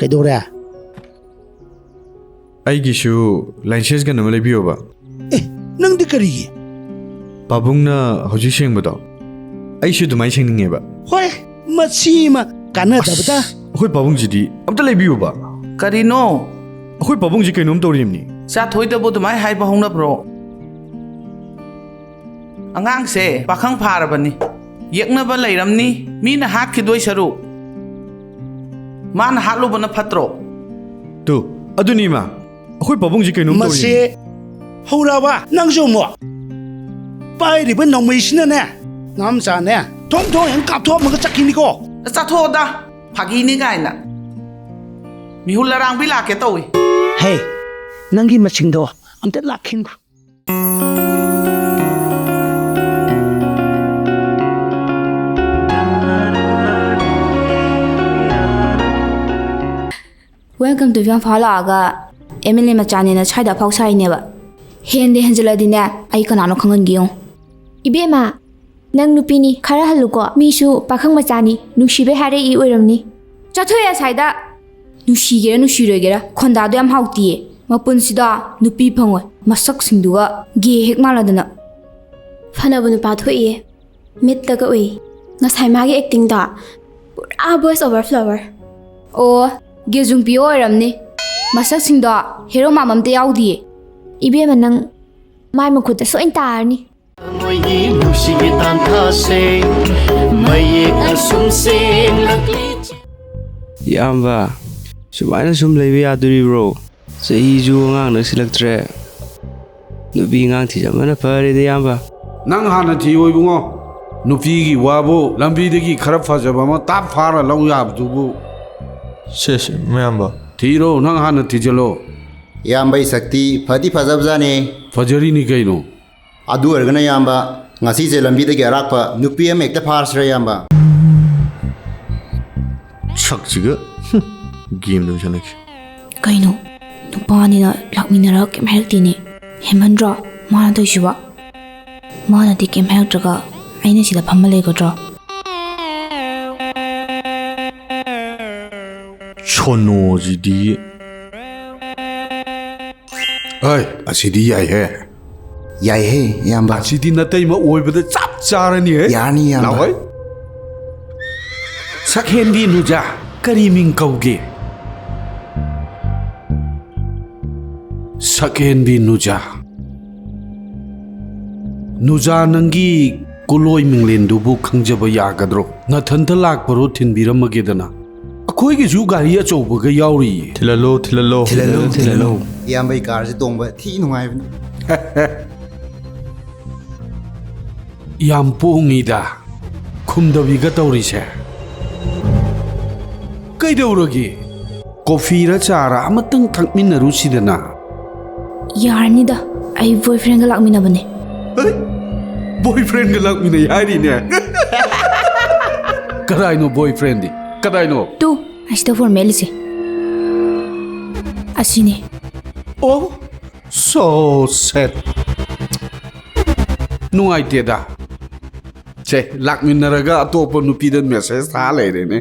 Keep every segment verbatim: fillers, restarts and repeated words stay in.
ꯀꯩꯗꯧꯔꯦ? ꯑꯩꯒꯤꯁꯨ ꯂꯥꯏꯟꯁꯦꯁ ꯒꯟ ꯑꯃ ꯂꯩꯕꯤꯌꯣꯕ꯫ ꯑꯦ, ꯅꯪꯗꯤ ꯀꯔꯤꯒꯤ? ꯄꯥꯕꯨꯡꯅ ꯍꯧꯖꯤꯛ ꯁꯦꯡꯕꯗꯣ ꯑꯩꯁꯨ ꯑꯗꯨꯃꯥꯏꯅ ꯁꯦꯡꯅꯤꯡꯉꯦꯕ꯫ ꯍꯣꯏ, ꯃꯁꯤꯃ ꯀꯥꯟꯅꯗꯕꯗ꯫ ꯑꯁ, ꯑꯩꯈꯣꯏ ꯄꯥꯕꯨꯡꯁꯤꯗꯤ ꯑꯝꯇ ꯂꯩꯕꯤꯌꯨꯕ꯫ ꯀꯔꯤꯅꯣ? ꯑꯩꯈꯣꯏ ꯄꯥꯕꯨꯡꯁꯤ ꯀꯩꯅꯣꯝ ꯇꯧꯔꯤꯕꯅꯤ꯫ ꯆꯥꯊꯣꯏꯗꯕꯨ ꯑꯗꯨꯃꯥꯏꯅ ꯍꯥꯏꯕ ꯍꯧꯅꯕ꯭ꯔꯣ? ꯑꯉꯥꯡꯁꯦ ꯄꯥꯈꯪ ꯐꯥꯔꯕꯅꯤ꯫ ꯌꯦꯛꯅꯕ ꯂꯩꯔꯝꯅꯤ꯫ ꯃꯤꯅ ꯍꯥꯠꯈꯤꯗꯣꯏ ꯁꯔꯨꯛ ꯃꯥꯅ ꯍꯥꯠꯂꯨꯕꯅ ꯐꯠꯇ꯭ꯔꯣ? ꯇꯨ, ꯑꯗꯨꯅꯤ ꯏꯃꯥ, ꯑꯩꯈꯣꯏ ꯄꯥꯕꯨꯡꯁꯤ ꯀꯩꯅꯣꯝ ꯇꯧꯔꯤꯕꯅꯤ꯫ ꯃꯁꯤ ꯍꯧꯔꯕ ꯅꯪꯁꯨ ꯑꯃꯨꯛ? ꯄꯥꯏꯔꯤꯕ ꯅꯣꯡꯃꯩꯁꯤꯅꯅꯦ, ꯅꯝꯆꯥꯅꯦ, ꯊꯣꯡ ꯊꯣꯡ ꯍꯦꯟ ꯀꯥꯞꯊꯣꯛꯑꯝꯃꯒ ꯆꯠꯈꯤꯅꯤꯀꯣ꯫ ꯆꯥꯊꯣꯛꯑꯣꯗ, ꯐꯥꯒꯤꯅꯤ ꯀꯥꯏꯅ꯫ ꯃꯤꯍꯨꯜ ꯑꯔꯥꯡꯕꯤ ꯂꯥꯛꯀꯦ ꯇꯧꯏ꯫ ꯍꯦ, ꯅꯪꯒꯤ ꯃꯁꯤꯡꯗꯣ ꯑꯝꯇ ꯂꯥꯛꯈꯤꯟꯈꯣ꯫ Welcome to ꯏꯝꯐꯥꯜ ꯂꯥꯛꯑꯒ ꯑꯦꯝ ꯑꯦꯜ ꯑꯦ ꯃꯆꯥꯅꯦꯅ ꯁ꯭ꯋꯥꯏꯗ ꯑꯐꯥꯎ ꯁꯥꯔꯤꯅꯦꯕ꯫ ꯍꯦꯟꯗꯦ ꯍꯦꯟꯖꯤꯜꯂꯗꯤꯅꯦ, ꯑꯩ ꯀꯅꯥꯅꯣ ꯈꯪꯍꯟꯒꯦ ꯌꯦꯡꯉꯨ꯫ ꯏꯕꯦꯝꯃ, ꯅꯪ ꯅꯨꯄꯤꯅꯤ, ꯈꯔ ꯍꯜꯂꯨꯀꯣ꯫ ꯃꯤꯁꯨ ꯄꯥꯈꯪ ꯃꯆꯥꯅꯤ, ꯅꯨꯡꯁꯤꯕꯩ ꯍꯥꯏꯔꯛꯏ ꯑꯣꯏꯔꯝꯅꯤ꯫ ꯆꯠꯊꯣꯛꯑꯦ ꯑꯁ꯭ꯋꯥꯏꯗ꯫ ꯅꯨꯡꯁꯤꯒꯦꯔꯥ ꯅꯨꯡꯁꯤꯔꯣꯏꯒꯦꯔꯥ, ꯈꯣꯟꯗꯥꯗꯣ ꯌꯥꯝ ꯍꯥꯎꯇꯤꯌꯦ꯫ ꯃꯄꯨꯟꯁꯤꯗ ꯅꯨꯄꯤ ꯐꯪꯉꯣꯏ꯫ ꯃꯁꯛꯁꯤꯡꯗꯨꯒ ꯒꯦ ꯍꯦꯛ ꯃꯥꯜꯂꯗꯅ꯫ ꯐꯅꯕ ꯅꯨꯄꯥ ꯊꯣꯛꯏꯌꯦ꯫ ꯃꯤꯠꯇꯒ ꯎꯏ꯫ ꯉꯁꯥꯏ ꯃꯥꯒꯤ ꯑꯦꯛꯇꯤꯡꯗꯣ ꯄꯨꯔꯥ boys over flower꯫ ꯑꯣ, ꯒꯦꯖꯨꯡ ꯄꯤꯌꯣ ꯑꯣꯏꯔꯝꯅꯤ꯫ ꯃꯁꯛꯁꯤꯡꯗꯣ ꯍꯦꯔꯣ ꯃꯥꯟꯕ ꯑꯝꯇ ꯌꯥꯎꯗꯤꯌꯦ꯫ ꯏꯕꯦꯝꯃ, ꯅꯪ ꯃꯥꯏ ꯃꯈꯨꯠꯇ ꯁꯣꯏꯅ ꯇꯥꯔꯅꯤ꯫ ꯃꯣꯏꯒꯤ ꯅꯨꯡꯁꯤꯒꯤ ꯇꯥꯟꯊꯥꯁꯦ ꯃꯌꯦꯛ ꯑꯁꯨꯝ ꯁꯦꯡꯂꯛꯂꯤ꯫ ꯏꯌꯥꯝꯕ, ꯁꯨꯃꯥꯏꯅ ꯁꯨꯝ ꯂꯩꯕ ꯌꯥꯗꯣꯔꯤꯕ꯭ꯔꯣ? ꯆꯍꯤꯁꯨ ꯑꯉꯥꯡ ꯅꯛꯁꯤꯜꯂꯛꯇ꯭ꯔꯦ꯫ ꯅꯨꯄꯤ ꯑꯉꯥꯡ ꯊꯤꯖꯟꯕꯅ ꯐꯔꯦꯗ, ꯏꯌꯥꯝꯕ꯫ ꯅꯪ ꯍꯥꯟꯅ ꯊꯤꯌꯣ ꯏꯕꯨꯡꯉꯣ꯫ ꯅꯨꯄꯤꯒꯤ ꯋꯥꯕꯨ, ꯂꯝꯕꯤꯗꯒꯤ ꯈꯔ ꯐꯖꯕ ꯑꯃ ꯇꯥꯞ ꯐꯥꯔ ꯂꯧ ꯌꯥꯕꯗꯨꯕꯨ꯫ ꯁꯦꯁ, ꯃꯌꯥꯝꯕ꯫ ꯊꯤꯔꯣ, ꯅꯪ ꯍꯥꯟꯅ ꯊꯤꯖꯜꯂꯣ꯫ ꯏꯌꯥꯝꯕꯒꯤ ꯁꯛꯇꯤ ꯐꯗꯤ ꯐꯖꯕꯖꯥꯠꯅꯤ꯫ ꯐꯖꯔꯤꯅꯤ ꯀꯩꯅꯣ꯫ ꯑꯗꯨ ꯑꯣꯏꯔꯒꯅ ꯏꯌꯥꯝꯕ, ꯉꯁꯤꯁꯦ ꯂꯝꯕꯤꯗꯒꯤ ꯑꯔꯥꯛꯄ ꯅꯨꯄꯤ ꯑꯃ ꯍꯦꯛꯇ ꯐꯥꯔꯁꯤꯔ ꯏꯌꯥꯝꯕ? ꯁꯛꯁꯤꯒ꯫ ꯍꯨꯝ, ꯒꯦꯝꯗ ꯑꯣꯏꯅ ꯁꯥꯟꯅꯈꯤ꯫ ꯀꯩꯅꯣ, ꯅꯨꯄꯥꯅꯤꯅ ꯂꯥꯛꯃꯤꯟꯅꯔꯒ ꯀꯩꯝ ꯍꯥꯏꯔꯛꯇꯦꯅꯦ꯫ ꯍꯦꯟꯃꯟꯗ꯭ꯔꯣ ꯃꯥꯅ ꯇꯧꯔꯤꯁꯤꯕꯣ? ꯃꯥꯅꯗꯤ ꯀꯩꯝ ꯍꯥꯏꯔꯛꯇ꯭ꯔꯒ ꯑꯩꯅ ꯁꯤꯗ ꯐꯝꯃ ꯂꯩꯒꯗ꯭ꯔꯣ? ꯐꯣꯅꯣꯁꯤꯗꯤ꯫ ꯑꯩ, ꯑꯁꯤꯗꯤ ꯌꯥꯏꯍꯦ꯫ ꯌꯥꯏꯍꯦ, ꯏꯌꯥꯝꯕ꯫ ꯑꯁꯤꯗꯤ ꯅꯇꯩꯃ ꯑꯣꯏꯕꯗ ꯆꯞ ꯆꯥꯔꯅꯤꯍꯦ꯫ ꯌꯥꯔꯅꯤ, ꯏꯌꯥꯝꯕ꯫ ꯂꯥꯛꯑꯣꯏ꯫ ꯁꯛꯍꯦꯟꯕꯤ ꯅꯨꯖꯥ, ꯀꯔꯤ ꯃꯤꯡ ꯀꯧꯒꯦ? ꯁꯛꯍꯦꯟꯕꯤ ꯅꯨꯖꯥ꯫ ꯅꯨꯖꯥ, ꯅꯪꯒꯤ ꯀꯨꯂꯣꯏ ꯃꯤꯡꯂꯦꯟꯗꯨꯕꯨ ꯈꯪꯖꯕ ꯌꯥꯒꯗ꯭ꯔꯣ? ꯅꯊꯟꯇ ꯂꯥꯛꯄꯔꯣ? ꯊꯤꯟꯕꯤꯔꯝꯃꯒꯦꯗꯅ꯫ ꯑꯩꯈꯣꯏꯒꯤꯁꯨ ꯒꯥꯔꯤ ꯑꯆꯧꯕꯒ ꯌꯥꯎꯔꯤꯌꯦ꯫ ꯊꯤꯜꯍꯜꯂꯣ, ꯊꯤꯜꯍꯜꯂꯣ꯫ ꯊꯤꯜꯍꯜꯂꯣ, ꯊꯤꯜꯍꯜꯂꯣ꯫ ꯏꯌꯥꯝꯕꯒꯤ ꯀꯥꯔꯁꯦ ꯇꯣꯡꯕ ꯊꯤ ꯅꯨꯡꯉꯥꯏꯕꯅꯤ꯫ ꯌꯥꯝ ꯄꯣꯡꯉꯤꯗ, ꯈꯨꯝꯗꯕꯤꯒ ꯇꯧꯔꯤꯁꯦ꯫ ꯀꯩꯗꯧꯔꯒꯦ? ꯀꯣꯐꯤꯔ ꯆꯥꯔ ꯑꯃꯇꯪ ꯊꯛꯃꯤꯟꯅꯔꯨꯁꯤꯗꯅ꯫ ꯌꯥꯔꯅꯤꯗ, ꯑꯩ boyfriendꯒ ꯂꯥꯛꯃꯤꯟꯅꯕꯅꯦ꯫ ꯍꯩ, boyfriendꯒ ꯂꯥꯛꯃꯤꯟꯅꯩ ꯍꯥꯏꯔꯤꯅꯦ꯫ ꯀꯗꯥꯏꯅꯣ boyfriendꯗꯤ? ꯀꯗꯥꯏꯅꯣ? ꯇꯨ, ꯑꯁꯤꯗ ꯐꯣꯔ ꯃꯦꯠꯂꯤꯁꯦ꯫ ꯑꯁꯤꯅꯦ꯫ Oh, so sad. ꯅꯨꯡꯉꯥꯏꯇꯦꯗ꯫ ꯁꯦ, ꯂꯥꯛꯃꯤꯟꯅꯔꯒ ꯑꯇꯣꯞꯄ ꯅꯨꯄꯤꯗ message ꯊꯥ ꯂꯩꯔꯦꯅꯦ꯫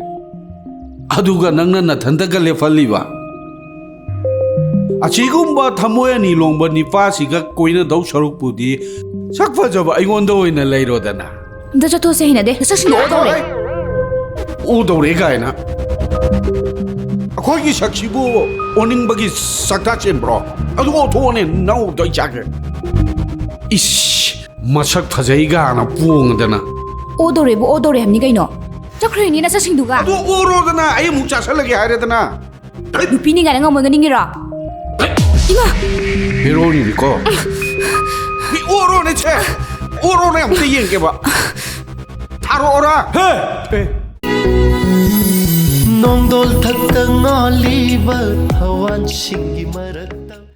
ꯑꯗꯨꯒ ꯅꯪꯅ ꯅꯊꯟꯇꯒ ꯂꯦꯞꯍꯜꯂꯤꯕ? ꯑꯁꯤꯒꯨꯝꯕ ꯊꯃꯣꯏ ꯑꯅꯤ ꯂꯣꯡꯕ ꯅꯤꯄꯥꯁꯤꯒ ꯀꯣꯏꯅꯗꯧ ꯁꯔꯨꯛꯄꯨꯗꯤ ꯁꯛ ꯐꯖꯕ ꯑꯩꯉꯣꯟꯗ ꯑꯣꯏꯅ ꯂꯩꯔꯣꯗꯅ꯫ ꯑꯝꯇ ꯆꯠꯊꯣꯛꯑꯁꯦ, ꯍꯩꯅꯗꯦ꯫ ꯅꯁꯛꯁꯤꯡꯗꯣ ꯑꯣꯗꯧꯔꯦ꯫ ꯑꯣꯗꯧꯔꯦ ꯀꯥꯏꯅ? ꯑꯩꯈꯣꯏꯒꯤ ꯁꯛꯁꯤꯕꯨ ꯑꯣꯅꯤꯡꯕꯒꯤ ꯁꯛꯇꯥ ꯆꯦꯟꯕ꯭ꯔꯣ? ꯑꯗꯨ ꯑꯣꯊꯣꯛꯑꯣꯅꯦ, ꯅꯪ ꯎꯗꯣꯏ ꯆꯥꯒꯦ꯫ ꯏꯁ, ꯃꯁꯛ ꯐꯖꯩ ꯒꯥꯅ ꯄꯣꯡꯗꯅ꯫ ꯑꯣꯗꯧꯔꯦꯕꯨ ꯑꯣꯗꯧꯔꯦ ꯍꯥꯏꯕꯅꯤ ꯀꯩꯅꯣ꯫ ꯆꯠꯈ꯭ꯔꯣꯏꯅꯤ ꯅꯁꯛꯁꯤꯡꯗꯨꯒ꯫ ꯑꯗꯨ ꯑꯣꯔꯣꯗꯅ, ꯑꯩ ꯑꯃꯨꯛ ꯆꯥꯁꯜꯂꯒꯦ ꯍꯥꯏꯔꯦꯗꯅ꯫ ꯅꯨꯄꯤꯅꯤ ꯀꯥꯏꯅ ꯉꯝꯃꯣꯏ ꯉꯥꯅꯤꯡꯉꯤꯔꯣ? ꯏꯃꯥ! ꯍꯦꯔꯣꯅꯤꯅꯤꯀꯣ꯫ ꯃꯤ ꯑꯣꯔꯣꯅꯦ ꯁꯦ꯫ ꯑꯣꯔꯣꯅꯦ ꯑꯝꯇ ꯌꯦꯡꯒꯦꯕ꯫ ꯊꯥꯔꯛꯑꯣꯔꯥ? ꯍꯦ! ꯅꯣꯡꯗꯣꯜ ꯊꯛꯇ ꯉꯥꯜꯂꯤꯕ ꯊꯋꯥꯟꯁꯤꯡꯒꯤ ꯃꯔꯛ